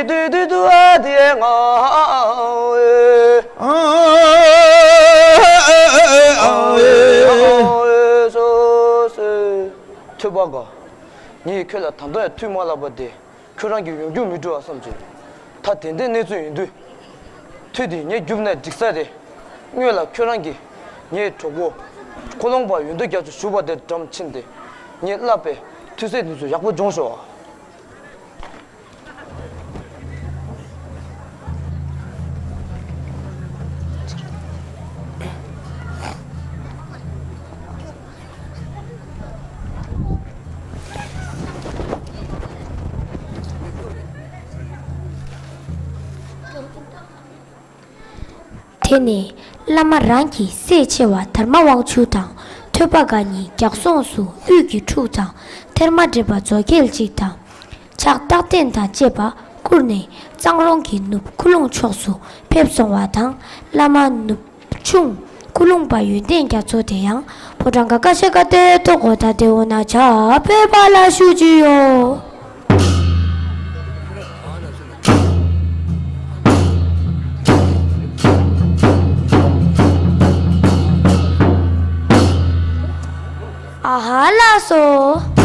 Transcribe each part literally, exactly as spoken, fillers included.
དུ་དུ་དུ་ཨ་དེ་ང་ཨ་ཨ་ཨ་ཨ་ཨ་ཨ་ཨ་ཨ་ཨ་སོ་སོ། ཐོས་པ་དགའ། ངས་ཁྱོད་ལ་ད་དུང་ཡང་ཐུགས་མ་ལྷག་པ་དེ། ཁྱོད་རང་གིས་ཡོང་རྒྱུ་མི་འགྲོ་བ་བསམ་བྱུང་། ད་དེ་འདྲའི་གནས་ཚུལ་ཡིན་དུས། ཐུགས་དེ་ངས་རྒྱུགས་ནས་འགྲིག་ས་རེད། སྔོན་ལ་ཁྱོད་རང་གིས་ངའི་གྲོགས་པོ་ཁོ་ལོང་པ་ཡོན་ཏན་རྒྱ་མཚོ་ཞུ་བ་དེ་འགྲམ་ཕྱིན་ཏེ། ངས་བསླབས་པའི་ཐུགས་སྲས་དེ་ཚོ་ཡག་པོ་སྦྱོངས་ཤོག། དེ་ནས་བླ་མ་རང་གི་སྲས་ཆེ་བ་དར་མ་དབང་ཕྱུག་དང་ཐོས་པ་དགའ་གཉིས་རྒྱག་སོང་སུ་དབུས་ཀྱི་ཕྲུག་དང་ཐེར་མ་འདྲེས་པ་མཛོ་རྒྱལ་གཅིག་དང་། ཕྱག་རྟགས་རྟེན་དང་བཅས་པ་བསྐུར་ནས་གཙང་རོང་གི་ནུབ་ཁུ་ལུང་ཕྱོགས་སུ་ཕེབས་སོང་བ་དང་། བླ་མ་ནུབ་ཆུང་ཁུ་ལུང་པ་ཡོན་ཏན་རྒྱ་མཚོ་དེ་ཡང་ཕོ་བྲང་ག་ཀ་ཤ་ཀ་ཏེ་ཏོ་གོ་ད་ཏེ་འོ་ན་ཆ་ཕེབས་པ་ལ་ཞུ་རྒྱུ་ཡོད། ཨ་ཧ་ལགས་སོ།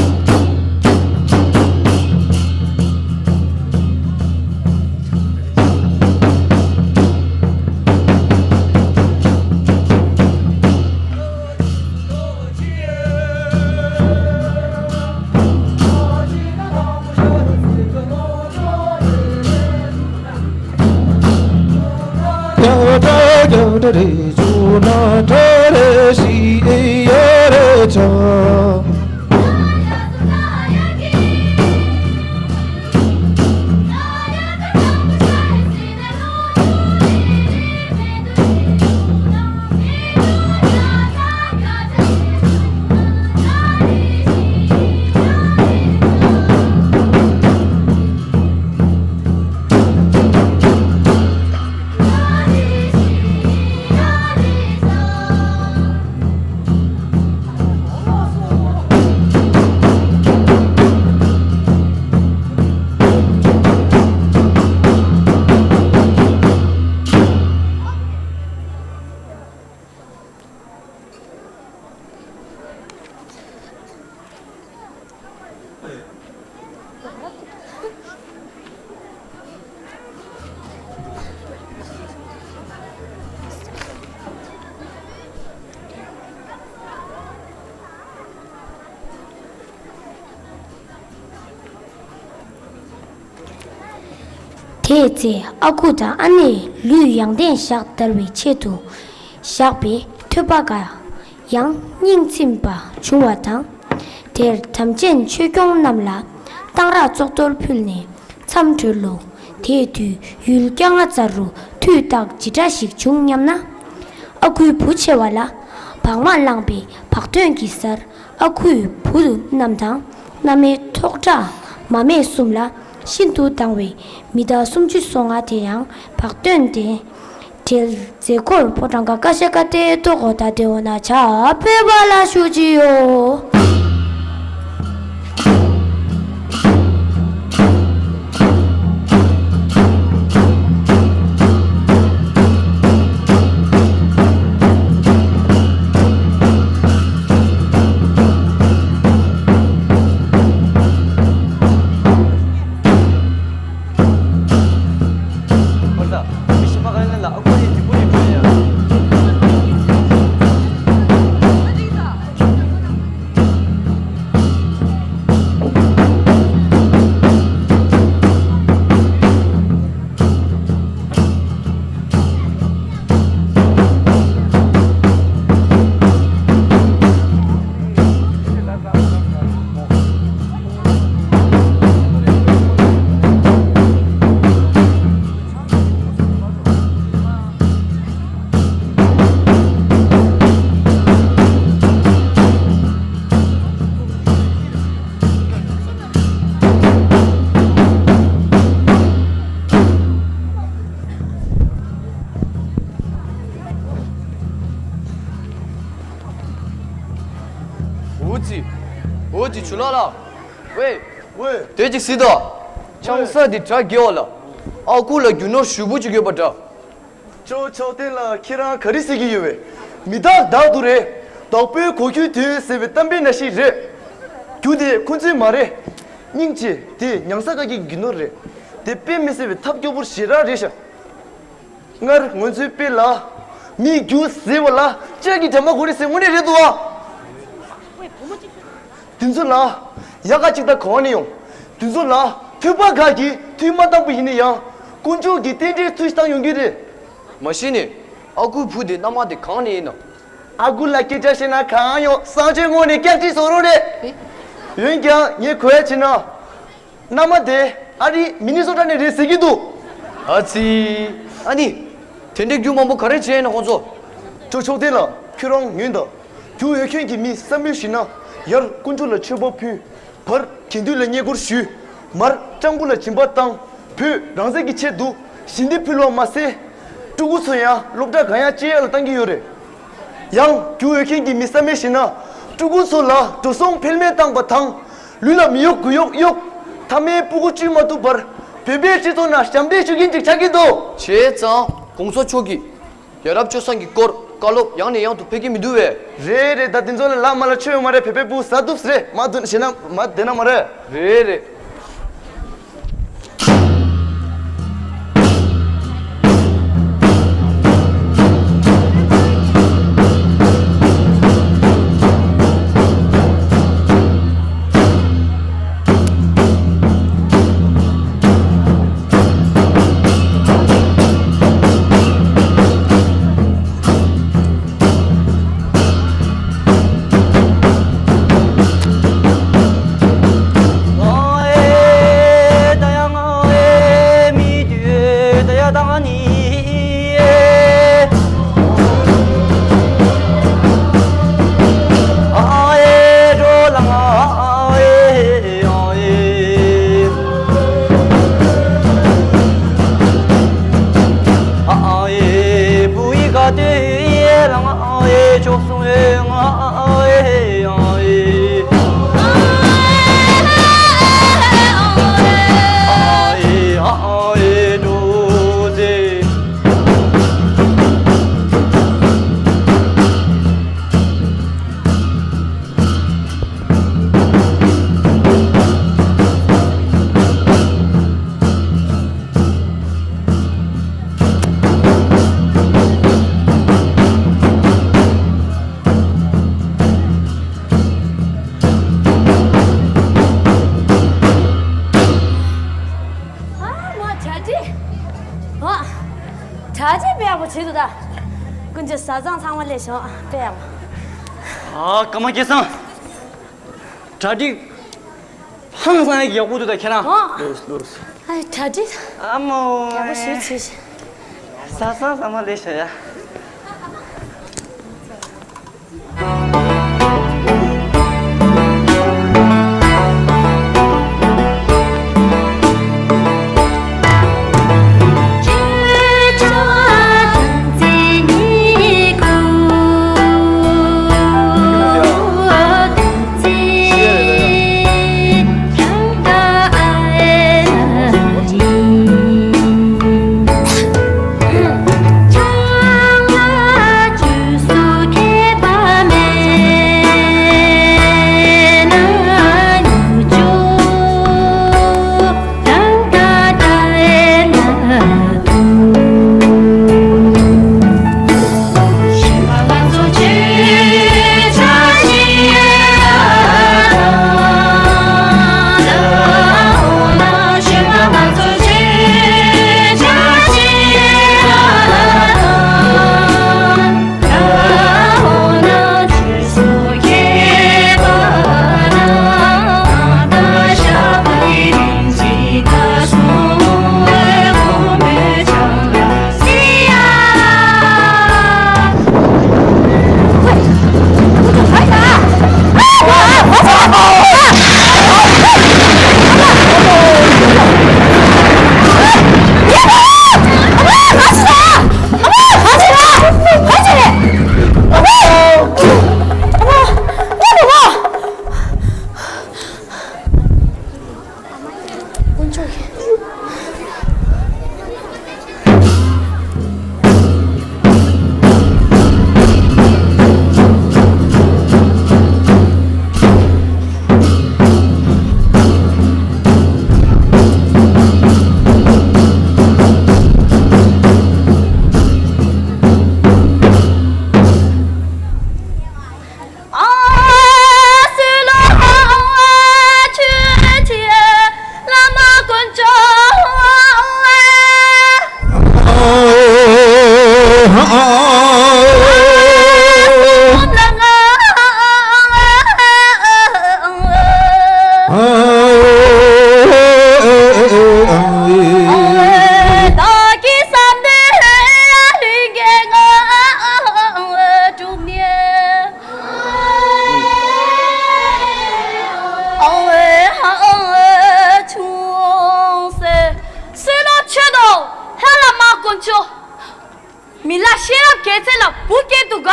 དེའི་ཚེ་ཨ་ཁུ་དང་ཨ་ནེ་ལུས་ཡང་ལྡན་ཞག་དར་བའི་ཆེད་དུ་བཞག་པའི་ཐོས་པ་དགའ་ཡང་སྙིང་ཚིམ་པ་བྱུང་བ་དང་། དེར་དམ་ཅན་ཆོས་སྐྱོང་རྣམས་ལ་གཏང་རག་བཙོག་གཏོར་ཕུལ་ནས་མཚམས་གྲོལ་ལོ། དེའི་དུས་ཡུལ་སྐྱ་ང་ཙར་རུ་དུས་རྟགས་ཇི་འདྲ་ཞིག་བྱུང་སྙམ་ན། ཨ་ཁུའི་བུ་ཆེ་བ་ལ་བག་མ་བླངས་པའི་བག་སྟོན་གྱི་སར་ཨ་ཁུའི་བུ་རྣམས་དང་། མནའ་མའི་ཐོག་ཁྲ་མ་སྨད་གསུམ་ལ་ཤིན་ཏུ་སྡང་བའི་མི་དྭགས་སུམ་ཅུ་སོ་ལྔ་དེ་ཡང་བག་སྟོན་དེ་བྲེལ་མཛད་སྒོར་ཕོ་བྲང་ག་ཀ་ཤ་ཀ་ཏེ་ཏོ་གོ་ད་ཏེ་འོ་ན་ཆ་ཕེབས་པ་ལ་ཞུ་རྒྱུ་ཡོད། འོ་ཙི། འོ་ཙི་ཆུ་ལོག་ལ། ཝེ། ཝེ། དེ་ཅིག་སྲིད་དོ། ཆང་ས་འདི་གྲ་རྒྱས་འོ་ལ། ཨ་ཁུ་ལ་རྒྱུ་ནོར་ཞུ་བོ་ཅིག་ཡོད་པ་འདྲ། ཅོ་མཆོག་ལྡན་ལགས། ཁྱེད་རང་ག་རེ་ཟེར་གྱི་ཡོད་པས། མི་རྟག་བདག་ཏུ་རེད། བདག་པོའི་གོ་ཁྱུད་དོན་ཟེར་བའི་གཏམ་དཔེ་ནང་བཞིན་རེད། རྒྱུ་དེ་ཁོ་ཚོའི་མ་རེད། སྙིང་རྗེ་དེ་ཉང་ས་དགའ་སྐྱིད་ཀྱི་རྒྱུ་ནོར་རེད། དེ་དཔེ་མི་སྲིད་པའི་ཐབས་སྐྱོ་པོར་ཞེ་དྲག་རེད་ཤག་སྔར་ང་ཚོའི་དཔེ་ལ། མིའི་རྒྱུ་ཟེར་བ་ལ་ལྕགས་ཀྱི་དྲ་མ་དགོས་རེད་ཟེར་དངོས་གནས་རེད་འདུག་ཨ། དེ་ཚོ་ལ་ཡག་ག་ཅིག་དང་ག་བ་ནས་ཡོང་། དེ་ཚོ་ལ་ཐོས་པ་ག་གིས་ཐོས་མ་བཏང་པ་ཡིན་ན་ཡང་དཀོན་མཆོག་གི་རྟེན་འབྲེལ་ཚུལ་བཞིན་བཏང་ཡོང་གི་རེད། མ་གཞི་ནས་ཨ་ཁུའི་བུ་དེ་མནའ་མ་དེ་གང་ནས་ཡིན་ནམ། ཨ་ཁུ་ལ་སྐད་ཆ་བཤད་ན་གང་ཡོང་། གསང་སྤྱོད་ངོ་ནས་སྐྱག་གཅིག་བཟོ་རོགས་རེད། འོན་ཀྱང་ངས་གོ་ཡ་བྱས་ན། མནའ་མ་དེ་ཨ་རིའི་མི་ནི་སོ་ཊ་ནས་རེད་ཟེར་གྱི་འདུག་ཨ་ཙི། ཨ་ནི། དེ་འདྲའི་རྒྱུ་མང་པོ་ག་རེ་བྱས་ན་ཁོང་ཚོ། ཅོ་མཆོག་ལྡན་ལགས། ཁྱོད་རང་ཉོན་དང་། རྒྱུ་ཡོད་མཁན་གྱི་མི་བསམ་བློ་ཞིག་ན། ཡར་དཀོན་མཆོག་ལ་མཆོད་པ་ཕུལ། བར་དགེ་འདུན་ལ་བསྙེན་བཀུར་ཞུས། མར་སྤྲང་པོ་ལ་སྦྱིན་པ་བཏང་། བོད་རང་བཙན་གྱི་ཆེད་དུ་ཞི་བདེ་ཕུལ་བ་མ་ཟད། ཕྲུ་གུ་ཚོ་ཡང་སློབ་གྲྭ་གང་ཡང་སྐྱེལ་ཡག་ལ་བཏང་གི་ཡོད་རེད། ཡང་རྒྱུ་ཡོད་མཁན་གྱི་མི་བསམ་མེད་ཞིག་ན། ཕྲུ་གུ་ཚོ་ལ་འགྲོ་སོང་ཕན་མེད་བཏང་པ་དང་། ལུས་ལ་མི་གཡོག་མགོ་གཡོག་གཡོག་མཐའ་མའི་སྤུ་གུ་བཅུ་མ་ཐུབ་པར་བོད་པའི་སྤྱི་ཚོགས་ནང་ཞབས་འདྲེན་ཞུ་མཁན་ཅིག་ཆགས་ཀྱི་འདུག་བྱས་ཙང་གོང་ས་མཆོག་གིས་ཡ་རབས་སྤྱོད་བཟང་གི་སྐོར་བཀའ་སློབ་ཡང་ནས་ཡང་དུ་ཕེབས་ཀྱི་མི་འདུག་བས། རེད་རེད། ད་དེ་ཚོ་ལ་ལབ་མ་ལབ་ཆོད་ཡོད་མ་རེད། བོད་པའི་སྤུ་གུ་ཟ་ཐུབ་ས་རེད། མ་འདུག་ན་ཞེད་སྣང་མ་བསྡད་ན་མ་རེད། རེད་རེད། ཨ་མ་གྲ་སྒྲིག་ཨ། གྲ་སྒྲིག་དཔེ་ཡག་པོ་བྱེད་འདུག་ད། ཀུན་གྱི་བཟའ་ཚང་ཚང་མ་སླེབས་བྱུང་། དཔེ་ཡག་པོ། ཨ་ཀརྨ་སྐལ་བཟང་། གྲ་སྒྲིག་ཧང་སང་ཡག་པོ་འདུག་ད་ཁྱེད་རང་། ཨོ། ལོས་ལོས། ཨ་གྲ་སྒྲིག་ཨ་མོ། ཡག་པོ་ཞེ་ཆེ། བཟའ་ཚང་ཚང་མ་སླེབས་བྱུང་ཡ། མི་ལ་ཤེས་རབ་རྒྱལ་མཚན་ལ་བུ་སྐྱེས་འདུག་ག་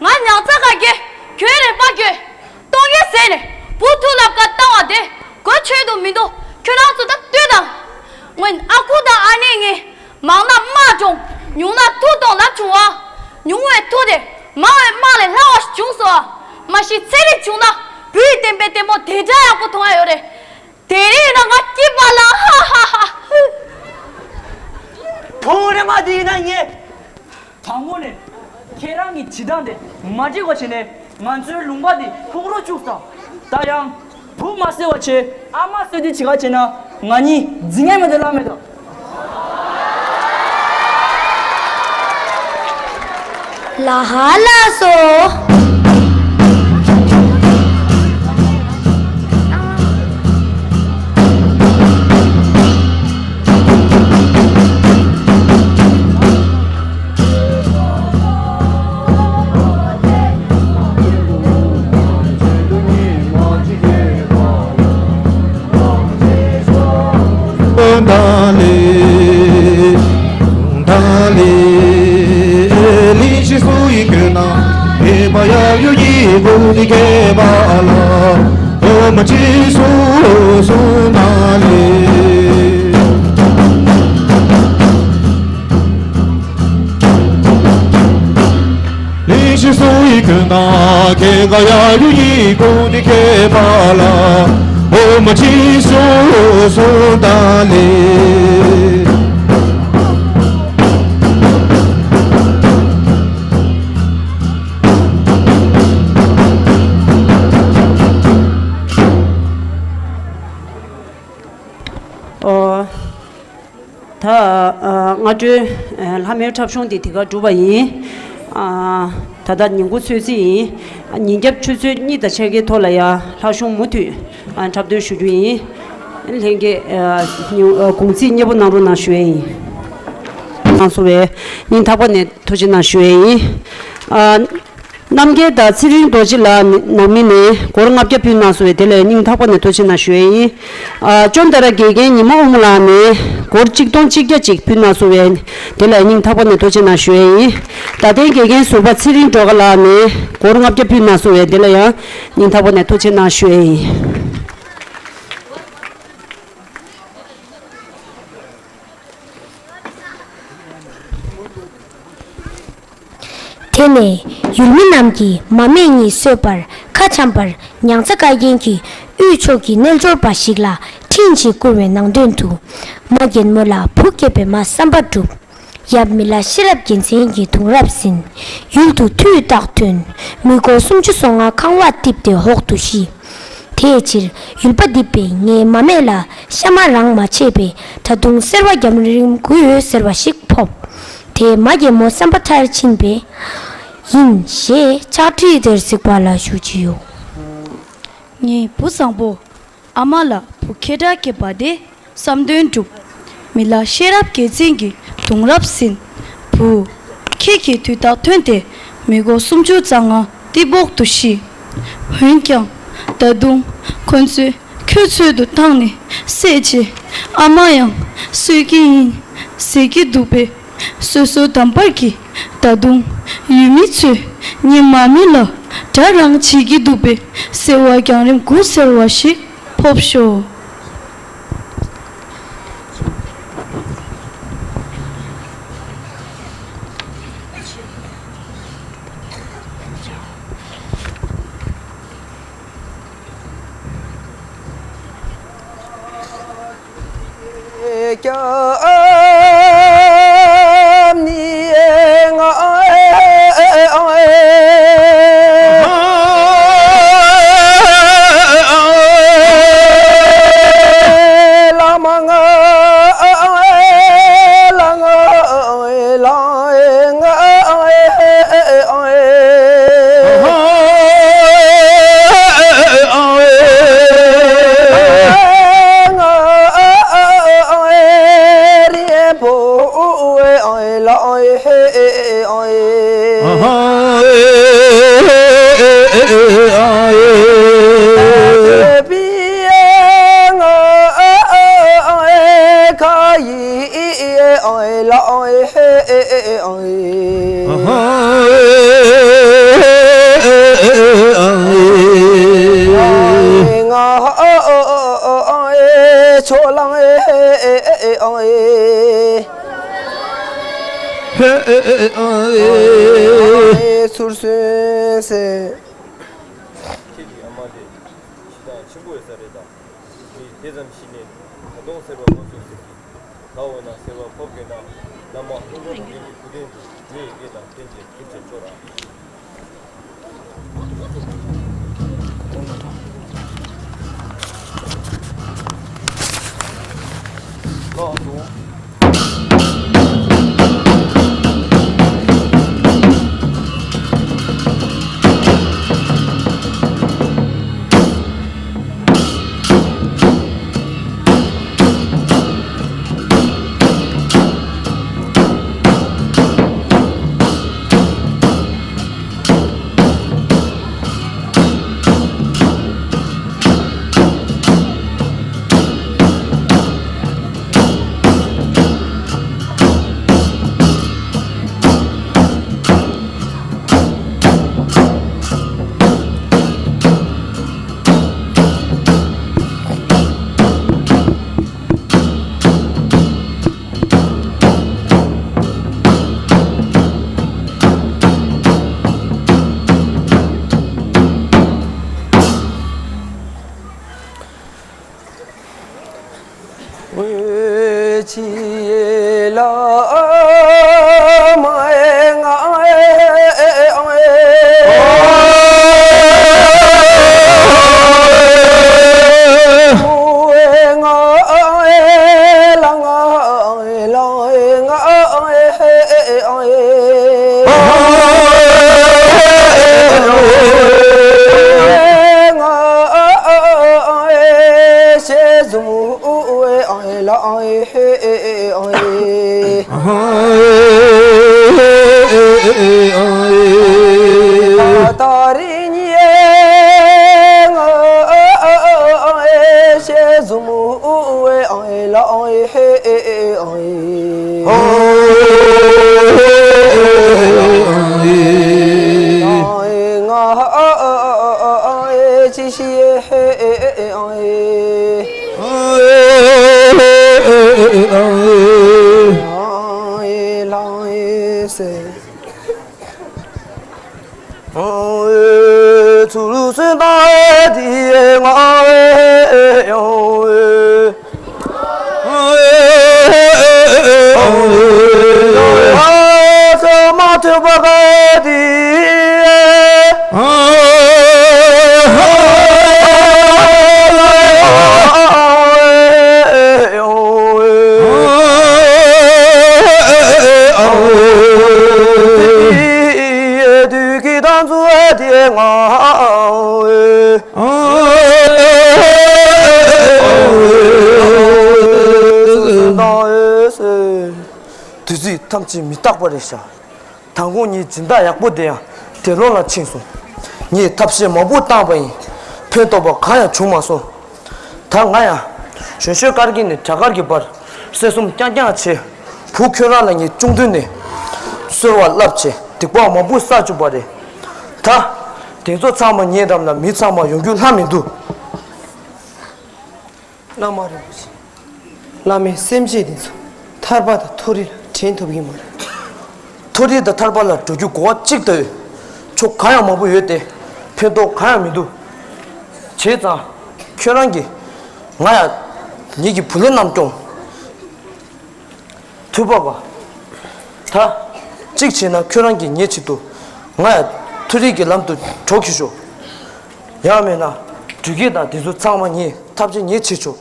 ང་ཉང་ཚ་ག་གེ་གྱོད་རེ་པ་གྱོད། གཏོང་གེ་ཟེར་ནས་བུ་ཐུག་ལབ་ཀ་བཏང་བ་དེ་གོ་ཆོད་དུ་མི་འདུག་ཁྱོད་རང་ཚོ་ད་ལྟོས་དང་། སྔོན་ཨ་ཁུ་དང་ཨ་ནེ་ངས་མང་ན་དམག་སྦྱོང་ཉུང་ན་མཐུ་གཏོང་ལབ་བྱུང་བ། ཉུང་བའི་མཐུ་དེ་མང་བའི་དམག་ལས་ལྷག་པ་ཞིག་བྱུང་སོང་བ། མ་གཞི་ཚན་རིག་བྱུང་ན་བུའི་བསྟན་པའི་ལྟད་མོ་དེ་འདྲ་ཡག་པོ་མཐོང་ཡ་ཡོད་རེད། དེ་རིང་ན་ང་སྐྱིད་པ་ལ་ཧ་ཧ་ཧ། ཐུགས་རེ་མ་དེ་ཡིན་ན་ངས། དང་པོ་ནས་ཁྱེད་རང་གི་བྱེད་སྟངས་དེ་མ་འགྲིག་པ་བྱས་ནས་ང་ཚོའི་ལུང་པ་འདི་ཕུང་རོ་བཅུག་ས། ད་ཡང་བུ་མ་གསོས་པ་བྱས་ཨ་མ་གསོས་དུས་བྱེད་ག་བྱས་ན་ང་གཉིས་འཛིང་ངེས་མེད་དུ་ལ་མེད་དོ། ལ་ཧ་ལ་སོ། ཨོ། ད་ཨ་སྔ་དྲོའི་ཨ་ལྷ་མོའི་འཁྲབ་གཞུང་འདི་དེ་གར་གྲུབ་པ་ཡིན། ཨ་ད་ལྟ་ཉིན་གུང་ཚོད་རྩིས་ཡིན། ཉིན་རྒྱབ་ཆུ་ཚོད་གཉིས་དང་ཕྱེད་ཀའི་ཐོག་ལ་ཡ་ལྷ་གཞུང་མུ་མཐུད་ཨ་འཁྲབ་སྟོན་ཞུ་རྒྱུ་ཡིན། ལྷན་རྒྱས་ཨ་ཉིན་ཨ་དགོངས་ཚིག་མཉེས་པོ་གནང་རོགས་གནང་ཞུ་ཡས་ཡིན། གནང་སོང་བས་སྙིང་ཐག་པ་ནས་ཐུགས་རྗེ་གནང་ཞུ་ཡས་ཡིན། ཨ། རྣམ་རྒྱལ་དང་ཚེ་རིང་རྡོ་རྗེ་ལགས་ནང་མི་ནས་སྒོར་ལྔ་བརྒྱ་ཕུལ་གནང་སོང་བས་དེ་ལ་སྙིང་ཐག་པ་ནས་ཐུགས་རྗེ་གནང་ཞུ་ཡས་ཡིན། ཨ་ཅོན་ཏ་ར་དགེ་རྒན་ཉི་མ་ཨོ་མོ་ལགས་ནས་སྒོར་གཅིག་སྟོང་གཅིག་བརྒྱ་གཅིག་ཕུལ་གནང་སོང་བས་དེ་ལ་སྙིང་ཐག་པ་ནས་ཐུགས་རྗེ་གནང་ཞུ་ཡས་ཡིན། རྡ་སྟེང་དགེ་རྒན་ཟུར་པ་ཚེ་རིང་སྒྲོལ་དཀར་ལགས་ནས་སྒོར་ལྔ་བརྒྱ་ཕུལ་གནང་སོང་བས་དེ་ལ་ཡང་སྙིང་ཐག་པ་ནས་ཐུགས་རྗེ་གནང་ཞུ་ཡས་ཡིན། དེ་ནས་ཡུལ་མི་རྣམས་ཀྱིས་མ་སྨད་གཉིས་གསོད་པར་ཁ་འཆམ་པར་ཉང་ཚ་བཀའ་རྒྱན་གྱིས་དབུས་ཕྱོགས་ཀྱི་རྣལ་འབྱོར་པ་ཞིག་ལ་འཕྲིན་ཅིག་བསྐུར་བའི་ནང་དོན་དུ། མ་རྒན་མོ་ལ་བུ་སྐྱེས་པས་མ་བསམ་པ་འགྲུབ། ཡབ་མི་ལ་ཤེས་རབ་རྒྱལ་མཚན་གྱི་གདུང་རབས་ཟིན། ཡུལ་དུ་མཐུའི་རྟགས་ཐོན། མི་སྒོར་སུམ་ཅུ་སོ་ལྔ་ཁང་བ་རྟིབ་སྟེ་འོག་ཏུ་ཤི། དེའི་ཕྱིར་ཡུལ་པ་འདི་པས་ངའི་མ་སྨད་ལ་ཤ་མ་རང་མ་ཆད་པས་ད་དུང་སེར་བ་རྒྱང་རིང་དགུ་ཡོད་ཟེར་བ་ཞིག་ཕོབ། དེས་མ་རྒན་མོ་བསམ་པ་མཐར་ཕྱིན་པས། ཡིན་ཞེས་ཕྱག་བྲིས་དེར་གཟིགས་པ་ལ་ཞུ་ཅི་ཡོད། ངའི་བུ་བཟང་པོ། ཨ་མ་ལ་བུ་ཁྱེད་འདྲ་སྐྱེས་པ་དེ་བསམ་དོན་འགྲུབ། མི་ལ་ཤེས་རབ་རྒྱལ་མཚན་གྱི་གདུང་རབས་ཟིན། བུ། ཁྱེད་ཀྱི་དུས་རྟགས་ཐོན་ཏེ་མི་སྒོར་སུམ་ཅུ་རྩ་ལྔ་རྟིབ་འོག་ཏུ་ཤི། འོན་ཀྱང་ད་དུང་ཁོ་ཚོས་ཁྱོད་འཚོལ་དུ་བཏང་ནས་བསད་རྗེས་ཨ་མ་ཡང་གསོད་ཀྱི་ཡིན་ཟེར་གྱི་འདུག་པས། སོ་སོ་དམ་པར་གྱིས་ད་དུང་ཡུལ་མི་ཚོས་ངའི་མ་སྨད་ལ་དགྲ་རང་བྱེད་ཀྱི་འདུག་པས་སེར་བ་རྒྱང་རིང་དགུ་ཟེར་བ་ཞིག་ཕོབ་ཤོག། ཚུར་སོན་ཟེར། ཁྱེད་ཀྱི་ཨ་མ་དེ་ཞེ་སྡང་ཆེན་པོ་ཡོད་ས་རེད་ད། མི་དེ་ཙམ་ཤི་ནས་ད་དུང་སེར་བ་མ་བཟོ་ཟེར་གི། ད་འོ་ན་སེར་བ་ཕོབ་དགོས་ན་བླ་མ་ཀླུ་སྒྲུབ་དགེ་བའི་སྐུ་རྟེན་དུ་མི་ཡི་དགེ་དང་རྟེན་གྱི་སྐུ་ཆེན་ཤོག་ར། ལགས་སོ། དུས་ཚོད་ཐམས་ཅད་མི་རྟག་པ་རེད་ཤག་དང་པོ་ངའི་སྦྱིན་བདག་ཡག་པོ་དེ་ཡང་དེ་ལོ་ལ་ཕྱིན་སོང་། ངས་ཐབས་ཤེས་མང་པོ་བཏང་པ་ཡིན། ཕན་ཐོགས་པ་གང་ཡང་བྱུང་མ་སོང་། ད་ང་ཡང་གཞོན་གཞོན་དཀར་གྱི་ནས་གྲྭ་དཀར་གྱི་བར་སྲོལ་གསུམ་རྐྱང་རྐྱང་བྱས། བུ་ཁྱོད་རང་ལ་ངས་ཆུང་དུས་ནས་གསོལ་བ་བསླབས་བྱས་སྡིག་པ་མང་པོ་བསགས་བཅུག་པ་རེད། ད་དེ་ཚོ་ཚང་མ་ངའི་འགྲམ་ལ་མི་ཚང་མ་ཡོང་རྒྱུ་ལྷག་མི་འདུག་བླ་མ་རིན་པོ་ཆེ། བླ་མས་སེམས་ཅན་དེ་ཚོ་ཐར་པ་དང་མཐོ་རིས་ལ་འདྲེན་ཐུབ་ཀྱི་མ་རེད། མཐོ་རིས་དང་ཐར་པ་ལ་འགྲོ་རྒྱུ་གོ་བ་གཅིག་ལྟ་ཡོད། ཕྱོགས་གང་ཡང་མང་པོ་ཡོད་དེ། ཕན་ཐོགས་གང་ཡང་མི་འདུག་བྱས་ཙང་ཁྱོད་རང་གིས་ང་ཡང་ངེད་ཀྱི་བུ་ལོན་རྣམས་སྐྱོང་། ཐུབ་པ་བ། ད་གཅིག་བྱས་ན་ཁྱོད་རང་གིས་ངའི་ཆེད་དུ་ང་ཡང་མཐོ་རིས་ཀྱི་ལམ་དུ་འགྲོ་གི་ཤོག་ཡང་མེད་ན་འགྲུལ་སྐྱེལ་དང་དེ་ཚོ་ཚང་མ་ངས་ཐབས་ཤེས་ངས་བྱེད་ཆོག་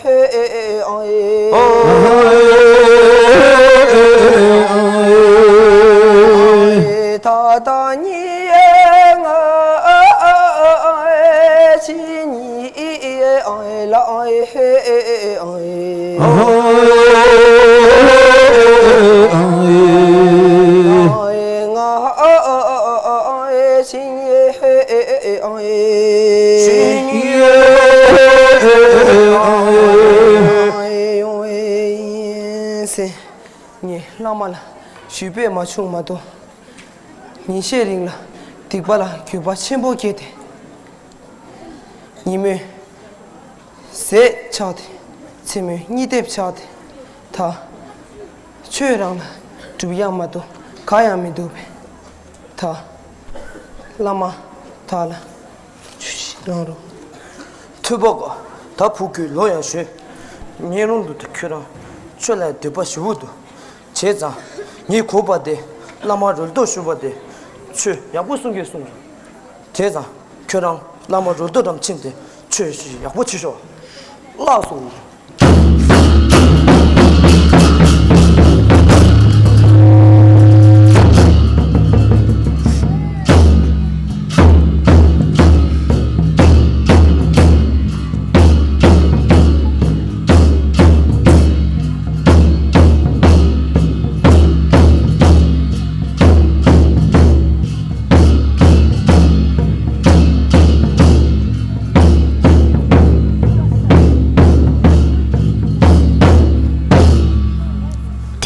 ད་ལྟ་ཉིད་ང་ཕྱི་ཉིད་ལ། ང་ཕྱི་ཉིད་ཡིན་ཟེར། ངས་བླ་མ་ལ་ཞུས་པས་མ་བྱུང་མ་གཏོགས། ཉིན་ཤས་རིང་ལ་སྡིག་པ་ལ་འགྱོད་པ་ཆེན་པོ་སྐྱེས་ཏེ། ཉིན་མོའི་ཟས་ཆག་སྟེ། མཚན་མོའི་གཉིད་ཐེབས་ཆག་སྟེ། ད་ཆོས་རང་ལ་སྒྲུབ་ཡག་མ་གཏོགས་གང་ཡང་མི་འདུག་པས། ད་བླ་མ་དག་ལ་ཆོས་ཤིག་གནང་རོགས། ཐོས་པ་དགའ། ད་བུ་ཁྱོད་ལོ་ཡང་གཞོན། ངེད་རང་ལུགས་དང་ཁྱོད་རང་ཆོས་ལ་འདོད་པ་ཞེ་པོ་འདུག་བྱས་ཙང་ངས་གོ་བ་དེ་བླ་མ་རོལ་ཏོ་ཞུ་བ་དེ་ཆོས་ཡག་པོ་གསུང་གི་གསུང་རོགས། བྱས་ཙང་ཁྱོད་རང་བླ་མ་རོལ་ཏོ་འགྲམ་ཕྱིན་ཏེ་ཆོས་ཡག་པོ་བྱེད་ཤོག་ལགས་སོ།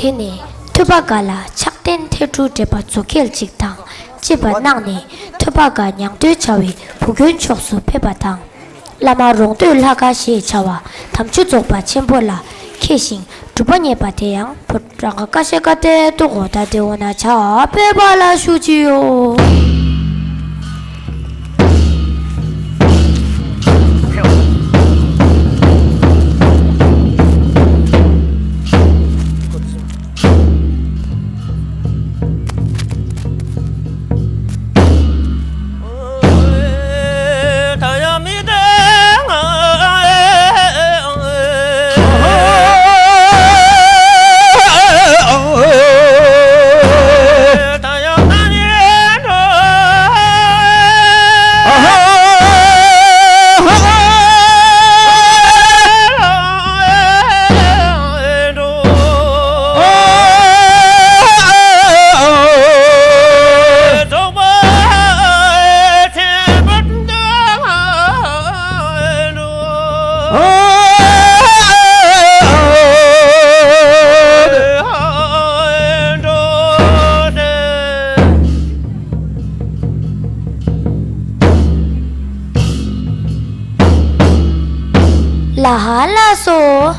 དེ་ནས་ཐོས་པ་དགའ་ལ་ཕྱག་རྟེན་ཐལ་འབྲུ་བྲེས་པ་མཛོ་ཁལ་གཅིག་དང་བཅས་པ་གནང་ནས། ཐོས་པ་དགའ་ཉང་སྟོད་བྱ་བའི་བུ་དགོན་ཕྱོགས་སུ་ཕེབས་པ་དང་། བླ་མ་རོང་སྟོད་ལྷ་ཁང་ཞེས་བྱ་བ་དམ་ཆོས་རྫོགས་པ་ཆེན་པོ་ལ་མཁས་ཤིང་སྒྲུབ་པ་རྙེད་པ་དེ་ཡང་བོད་རང་ག་ཀ་ཤ་ཀ་ཏའི་ཏོ་གོ་ད་དེ་འོ་ན་བྱ་བ་སྤེལ་བ་ལ་ཞུགས་ཀྱི་ཡོད། ལ་ཧ་ལ་སོ།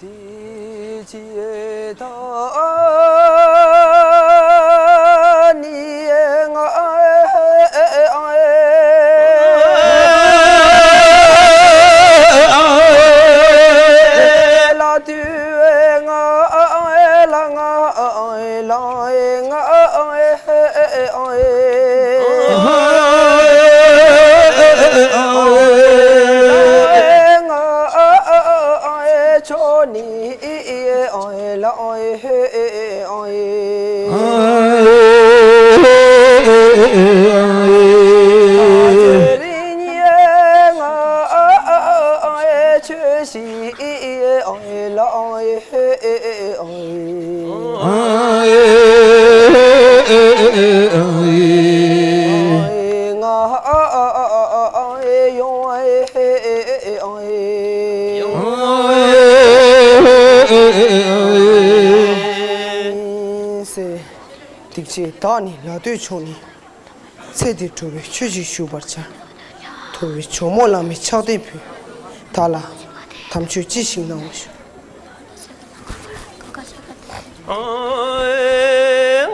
དེ་ཅི་ད་ནི་ང་ལ་དུ་ང་ལ་ང་ལ་ང་ སྡིག་ཆེན་བདག་ནི་ལ་སྟོད་ཕྱོགས་ནས། ཚེ་འདིར་འགྲོ་བའི་ཆོས་ཤིག་ཞུ་བར་བྱ། ཐུབ་པའི་ཇོ་མོ་བླ་མའི་ཕྱག་རྟེན་ཕུལ། བདག་ལ་དམ་ཆོས་ཅི་ཞིག་གནང་བར་ཞུ།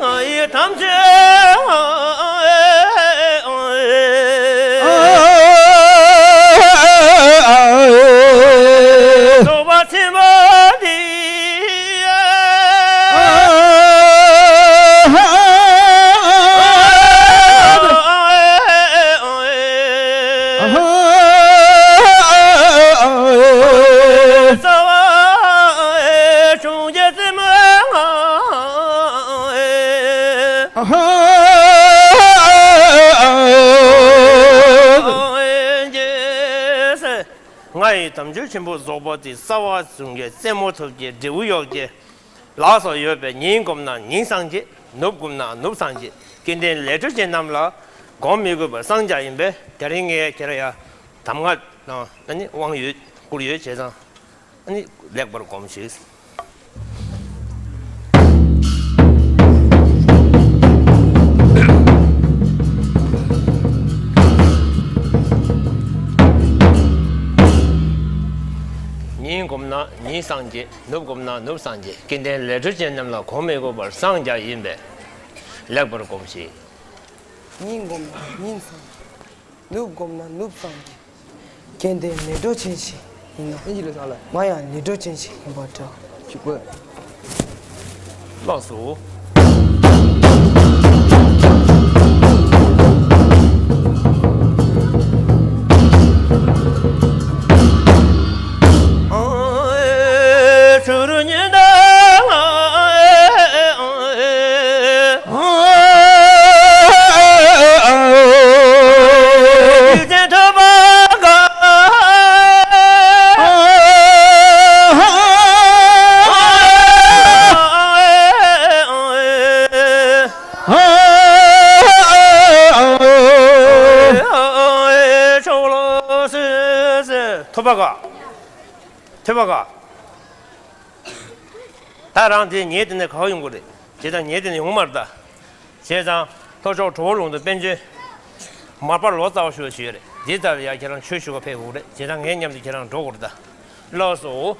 ང་ཡི་དམ་ཆོས། རྫོགས་པ་ཆེན་པོ་འདི། རྩ་བ་འབྱུང་གནས་རྩེ་མོ། ང་ཡི་དམ་ཆོས་ཆེན་པོ་རྫོགས་པ་འདི། རྩ་བ་འབྱུང་གནས་རྩེ་མོ་ཐོབ་ཀྱི་འབྲས་བུ་ཡོད་ཀྱི། ལགས་སོ། ཡོད་པས་ཉིན་བསྒོམས་ན་ཉིན་སངས་རྒྱས། ནུབ་བསྒོམས་ན་ནུབ་སངས་རྒྱས། སྐལ་ལྡན་ལས་འཕྲོ་ཅན་རྣམས་ལ། སྒོམ་མི་དགོས་པར་སངས་རྒྱས་ཡིན་པས། དེ་རིང་ངས་ཁྱེད་རང་ཡ་གདམས་ངག་དང་ཨ་ནི་དབང་ཡོད་བསྐུར་ཡོད་བྱས་ཙང་། ཨ་ནི་ལེགས་པར་སྒོམས་ཤིག། ཉིན་བསྒོམས་ན་ཉིན་སངས་རྒྱས། ནུབ་བསྒོམས་ན་ནུབ་སངས་རྒྱས། སྐལ་ལྡན་ལས་འཕྲོ་ཅན་རྣམས་ལ། སྒོམ་མི་དགོས་པར་སངས་རྒྱས་ཡིན་པས། ལེགས་པར་སྒོམས་ཤིག། ཉིན་བསྒོམས་ན་ཉིན་སངས་རྒྱས། ནུབ་བསྒོམས་ན་ནུབ་སངས་རྒྱས། སྐལ་ལྡན་ལས་འཕྲོ་ཅན་ཞིག་ཡིན་ནོ། ཨིན་ཇི་ལ་ས་ལ། ང་ཡང་ལས་འཕྲོ་ཅན་ཞིག་ཡིན་པ་འདྲ། ཅི་དགོས། ལགས་སོ། ཐོབ་པ་ག་ཐོབ་པ་ག་ད་རང་དེ་ཉལ་དེ་ནས་ག་པར་ཡོང་གི་རེད། བྱས་ཙང་ཉལ་དེ་ནས་ཡོང་མ་རེད་ད། བྱས་ཙང་ལྷོ་ཕྱོགས་གྲོ་བོ་ལུང་དུ་དཔལ་འབྱོར་མར་པ་ལོ་ཙཱ་བ་ཞུ་བ་ཞུ་ཡ་རེད། འདི་ལྟར་ཡ་ཁྱེད་རང་ཆོས་ཞུ་བ་ཕེབས་དགོས་རེད། བྱས་ཙང་ངའི་མཉམ་དུ་ཁྱེད་རང་འགྲོ་དགོས་རེད་ད། ལགས་སོ།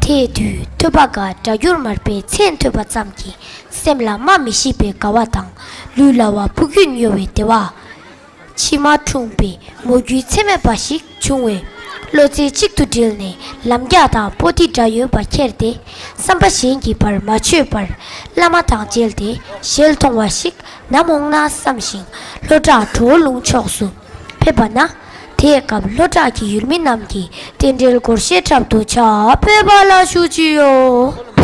དེ་དུས་ཐོས་པ་དགའ་སྒྲ་སྒྱུར་མར་པའི་མཚན་ཐོས་པ་ཙམ་གྱིས་སེམས་ལ་སྨྲ་མི་ཤེས་པའི་དགའ་བ་དང་། ལུས་ལ་བ་སྤུ་རྒྱུད་གཡོ་བའི་བདེ་བ། མཆི་མ་འཁྲུངས་པའི་མོས་གུས་ཚད་མེད་པ་ཞིག་བྱུང་བས། བློ་རྩེ་གཅིག་ཏུ་དྲིལ་ནས་ལམ་རྒྱགས་དང་པོ་ཏི་སྒྲ་ཡོད་པ་ཁྱེར་ཏེ། བསམ་པ་གཞན་གྱི་བར་མ་ཆོད་པར་བླ་མ་དང་མཇལ་ཏེ་ཞལ་མཐོང་བ་ཞིག་ནམ་འོང་ན་བསམ་ཞིང་ལྷོ་བྲག་གྲོ་བོ་ལུང་ཕྱོགས་སུ་ཕེབས་པ་ན། དེའི་སྐབས་ལྷོ་བྲག་གི་ཡུལ་མི་རྣམས་ཀྱིས་རྟེན་འབྲེལ་སྒོར་གཞས་འཁྲབ་ཏུ་བྱ། ཕེབས་པ་ལ་ཞུ་ཅི་ཡོ།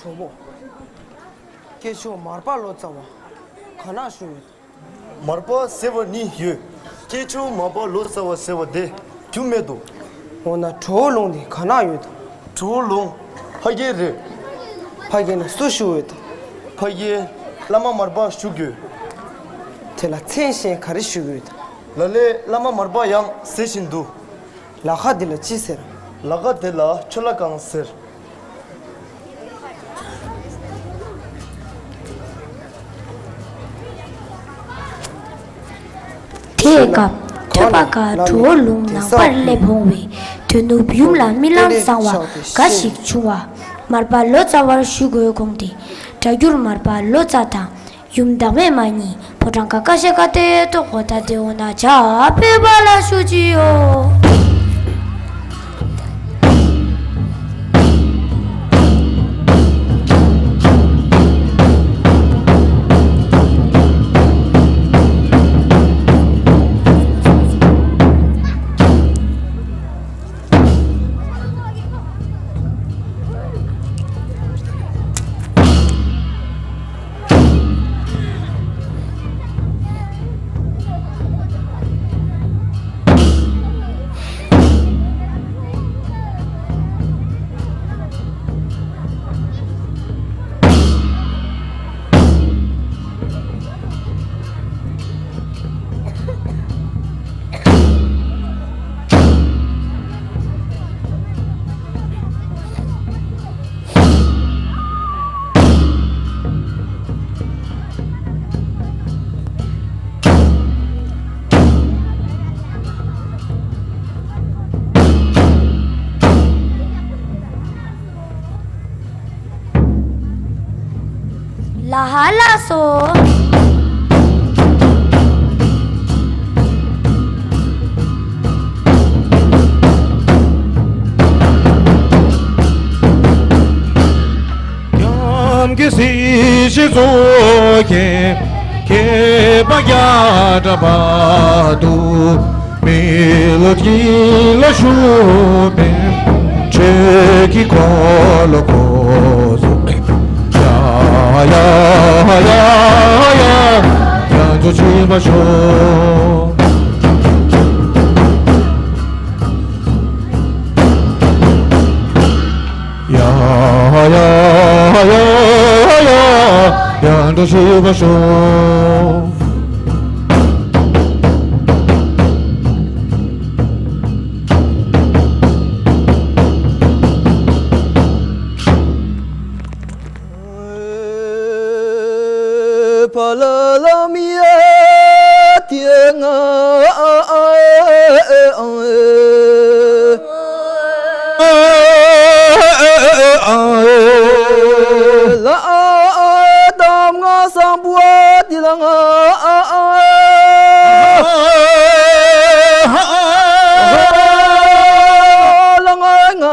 གྲོགས་པོ། སྐྱེས་མཆོག་མར་པ་ལོ་ཙཱ་བ་ག་ན་བཞུགས་ཡོད། མར་པ་ཟེར་བ་ནི་ཡོད། སྐྱེས་མཆོག་མར་པ་ལོ་ཙཱ་བ་ཟེར་བ་དེ་རྒྱུན་མེད་དོ། འོ་ན་གྲོ་བོ་ལུང་དེ་ག་ན་ཡོད་དམ། གྲོ་བོ་ལུང་ཕ་གིར་རེད། ཕ་གི་ན་སུ་བཞུགས་ཡོད་དམ། ཕ་གིར་བླ་མ་མར་པ་བཞུགས་ཡོད། དེ་ལ་མཚན་གཞན་ག་རེ་ཞུ་གི་ཡོད་དམ། ལ་ལས་བླ་མ་མར་པ་ཡང་ཟེར་བཞིན་འདུག། ལ་ཁ་དེ་ལ་ཅི་ཟེར། ལ་ཁ་དེ་ལ་ཆོས་ལྷ་ཁང་ཟེར། དེའི་སྐབས་ཐོས་པ་དགའ་གྲོ་བོ་ལུང་ནང་པར་སླེབས་འོང་བས། དོ་ནུབ་ཡུམ་ལ་རྨི་ལམ་བཟང་བ་འགའ་ཞིག་བྱུང་བ། མར་པ་ལོ་ཙཱ་བར་བཞུགས་དགོས་དགོངས་ཏེ། སྒྲ་བསྒྱུར་མར་པ་ལོ་ཙཱ་དང་། ཡུམ་བདག་མེད་མ་གཉིས་ཕོ་བྲང་ཁ་ཀ་ཤ་ཀ་ཏེ་ཏོ་གོ་ད་དེ་འོ་ན་བྱ་ཕེབས་པ་ལ་ཞུ་ཅི་ཡོ། ལ་ཧ་ལ་སོ། ཡང་གི་སྲིད་ཞི་རྫོགས་ཀྱི་མཁས་པ་བརྒྱ་ཕྲག་བར་དུ། མི་ལ་གྱི་ལ་ཞུ་བའི་ཆོས་ཀྱི་འཁོར་ལོ་བསྐོར་སོང་། ཡ་ཡ་ཡ་ཡ། ཡང་ཚོ་ཆེན་པ་ཤོག། དུ་ཞུ་བ་ཤོག། ཕ་ལ་ལ་མི་ཡ་ཏི་ང་། ལ་དམ་ང་སམ་བྷོ་ཊ་ལ་ང་། ལ་ང་ང་།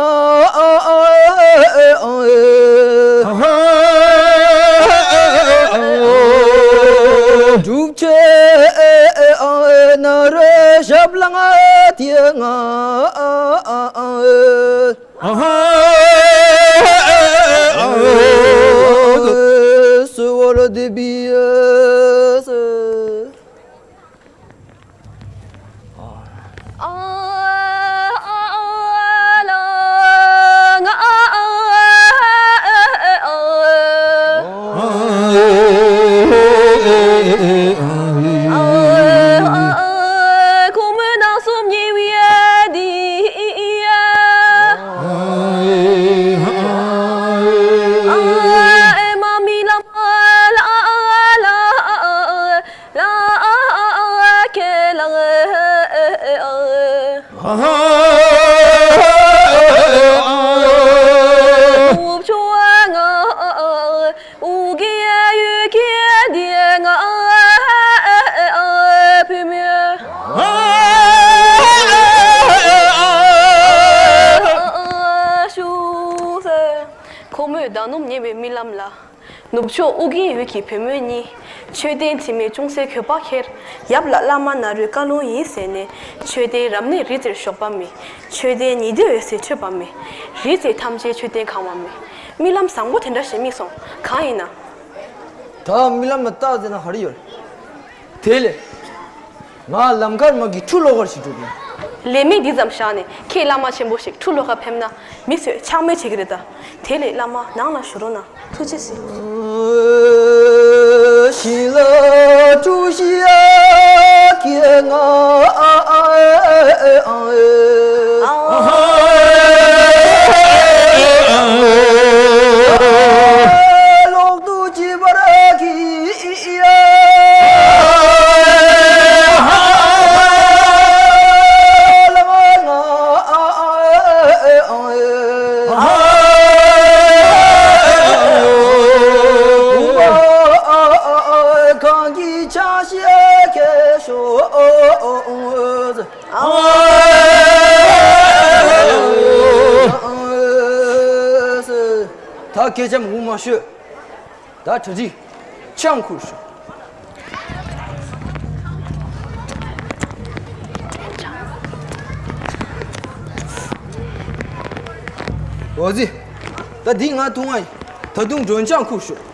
སྒྲུབ་ཆེ་ན་རེ་ཞབས་ལ་ང་ཏི་ང་། སུ་བོ་ལ་དེ་བི་ཡ་སི། ཁོ་མོས་བདག་སྣུམ་ཉེ་བའི་རྨི་ལམ་ལ། ནུབ་ཕྱོགས་ཨོ་རྒྱན་ཡུལ་གྱི་བུ་མོ་གཉིས། མཆོད་རྟེན་དྲི་མེད་ཅུང་ཟད་གོས་པ་ཁྱེར། ཡབ་ལ་བླ་མ་ན་རོའི་བཀའ་ལུང་ཡིན་ཟེར་ནས། མཆོད་རྟེན་རབ་གནས་རི་རྩེར་ཞོགས་པ་མེད། མཆོད་རྟེན་ཉི་ཟླའི་འོད་ཟེར་འཕྲོས་པ་མེད། རི་རྩེ་ཐམས་ཅད་མཆོད་རྟེན་གང་བ་མེད། རྨི་ལམ་བཟང་པོ་དེ་འདྲ་ཞིག་རྨིས་སོང་། གང་ཡིན་ན། ད་རྨི་ལམ་ལ་བལྟས་ཟེར་ན་ག་རེ་ཡོད། དེ་ལས། ང་ལམ་ཁར་མ་གི་ཁྲུ་ལོག་གར་ཞིག་འགྲོ་གི། ལས་མེད་འདི་ཙམ་བཞག་ནས་ཁྱེད་བླ་མ་ཆེན་པོ་ཞིག་ཁྲུ་ལོག་ཁར་ཕེབས་ན་མི་ཚོས་ཕྱག་མོལ་བྱེད་ཀྱི་རེད་ད། དེ་ལས་བླ་མ་ནང་ལ་ཞུ་རོགས་གནང་། ཐུགས་རྗེ་གཟིགས། ཞིང་ལ་ཀྲུ་ཤི་ཡ་ཁྱེད་ང་། ལོག་ཏུ་ཅི་བར་གྱི། ད་སྐད་ཆ་མང་པོ་མ་ཤོད། ད་གྲ་སྒྲིག་ཅང་ཁུར་ཤོག། འོ་ཟི། ད་འདི་ང་འཐུང་བ་ཡིན། ད་དུང་མགྲོན་ཅང་ཁུར་ཤོག།